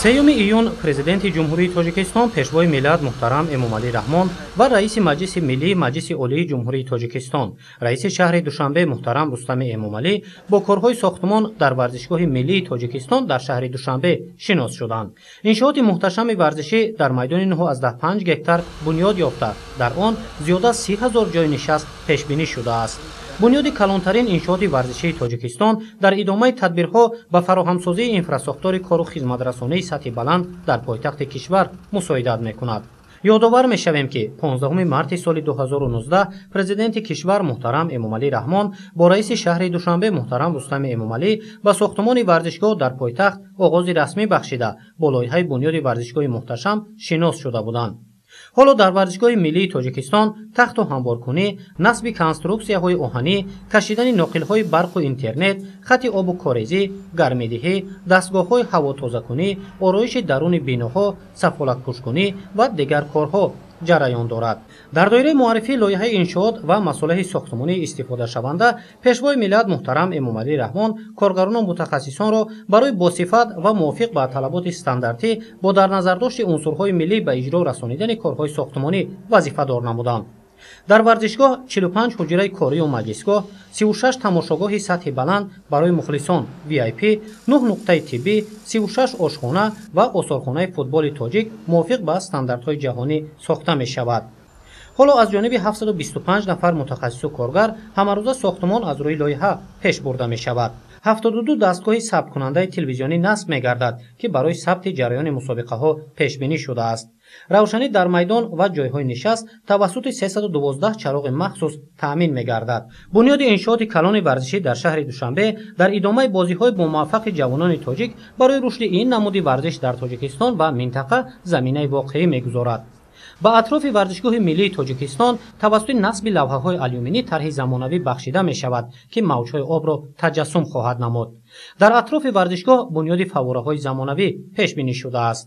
3 июн Президенти Ҷумҳурии Тоҷикистон, Пешвои миллат муҳтарам Эмомалӣ Раҳмон ва Раиси Маҷлиси Миллӣ Маҷлиси Олии Ҷумҳурии Тоҷикистон, Раиси шаҳри Душанбе муҳтарам Рустами Эмомалӣ бо корҳои сохтмон дар Варзишгоҳи миллии Тоҷикистон дар шаҳри Душанбе шинос шуданд. Иншооти муҳташами варзишӣ дар майдони 9,5 гектар бунёд ёфта, дар он зиёда 30 ҳазор ҷойи нишаст пешбинӣ шудааст. Бунёди калонтарин иншооти варзишии Тоҷикистон дар идомаи тадбирҳо ба фароҳамсозии инфрасохтори кору хизматрасонии сатҳи баланд дар пойтахти кишвар мусоидат мекунад. Ёдовар мешавем, ки 15 марти соли 2019 Президенти кишвар муҳтарам Эмомалӣ Раҳмон бо Раиси шаҳри Душанбе муҳтарам Рустами Эмомалӣ ба сохтмони варзишгоҳ дар пойтахт оғози расмӣ бахшида, бо лоиҳаи бунёди варзишгоҳи муҳташам шинос шуда буданд. Ҳоло дар Варзишгоҳи миллии Тоҷикистон тахту ҳамворкунӣ, насби конструксияҳои оҳанӣ, кашидани ноқилҳои барқу интернет, хати обу корезӣ, гармидиҳӣ, дастгоҳҳои ҳавотозакунӣ, ороиши даруни биноҳо, сафолатпӯшкунӣ ва дигар корҳо ҷараён дорад. Дар доираи муаррифии лоиҳаи иншоот ва масолеҳи сохтмонии истифодашаванда Пешвои миллат муҳтарам Эмомалӣ Раҳмон коргарону мутахассисонро барои босифат ва мувофиқ ба талаботи стандартӣ бо дар назардошти унсурҳои миллӣ ба иҷро расонидани корҳои сохтмонӣ вазифадор намуданд. Дар варзишгоҳ 45 ҳуҷраи корию маҷлисгоҳ, 36 тамошогоҳи сатҳи баланд барои мухлисон VIP, 9 нуқтаи тиббӣ, 36 ошхона ва осорхонаи футболи тоҷик мувофиқ ба стандартҳои ҷаҳонӣ сохта мешавад. Ҳоло аз ҷониби 725 нафар мутахассису коргар ҳамарӯза сохтмон аз рӯи лоиҳа пеш бурда мешавад. 72 дастгоҳи сабткунандаи телевизионӣ насб мегардад, ки барои сабти ҷараёни мусобиқаҳо пешбинӣ шудааст. Равшанӣ дар майдон ва ҷойҳои нишаст тавассути 312 чароғи махсус таъмин мегардад. Бунёди иншооти калони варзишӣ дар шаҳри Душанбе дар идомаи бозиҳои бомуваффақи ҷавонони тоҷик барои рушди ин намуди варзиш дар Тоҷикистон ва минтақа заминаи воқеӣ мегузорад. Ба атрофи Варзишгоҳи миллии Тоҷикистон тавассути насби лавҳаҳои алюминӣ тарҳи замонавӣ бахшида мешавад, ки мавҷҳои обро таҷассум хоҳад намуд. Дар атрофи варзишгоҳ бунёди фаввораҳои замонавӣ пешбинӣ шудааст.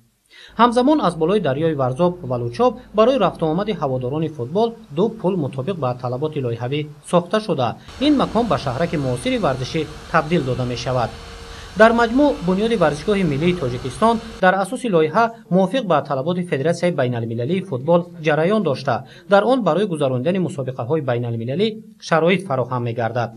Ҳамзамон аз болои дарёи Варзоб ва Лучоб барои рафтуомади ҳаводорони футбол ду пул мутобиқ ба талаботи лоиҳавӣ сохта шуда, ин макон ба шаҳраки муосири варзишӣ табдил дода мешавад. Дар маҷмӯъ бунёди Варзишгоҳи миллии Тоҷикистон дар асоси лоиҳа мувофиқ ба талаботи Федератсияи байналмилалии футбол ҷараён дошта, дар он барои гузаронидани мусобиқаҳои байналмилалӣ шароит фароҳам мегардад.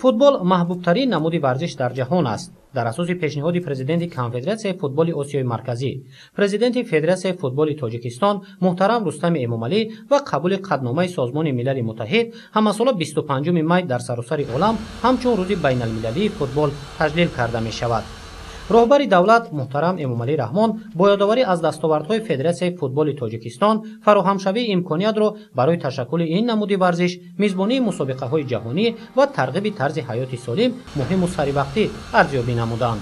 Футбол маҳбубтарин намуди варзиш дар ҷаҳон аст. Дар асоси пешниҳоди Президенти Конфедератсияи футболи Осиёи Марказӣ, Президенти Федератсияи футболи Тоҷикистон муҳтарам Рустами Эмомалӣ ва қабули қатъномаи Созмони Милали Муттаҳид ҳамасола 25 май дар саросари олам ҳамчун рӯзи байналмилалии футбол таҷлил карда мешавад. Роҳбари давлат муҳтарам Эмомалӣ Раҳмон бо ёдоварӣ аз дастовардҳои Федератсияи футболи Тоҷикистон фароҳамшавии имкониятро барои ташаккули ин намуди варзиш, мизбонии мусобиқаҳои ҷаҳонӣ ва тарғиби тарзи ҳаёти солим муҳиму саривақтӣ арзёбӣ намуданд.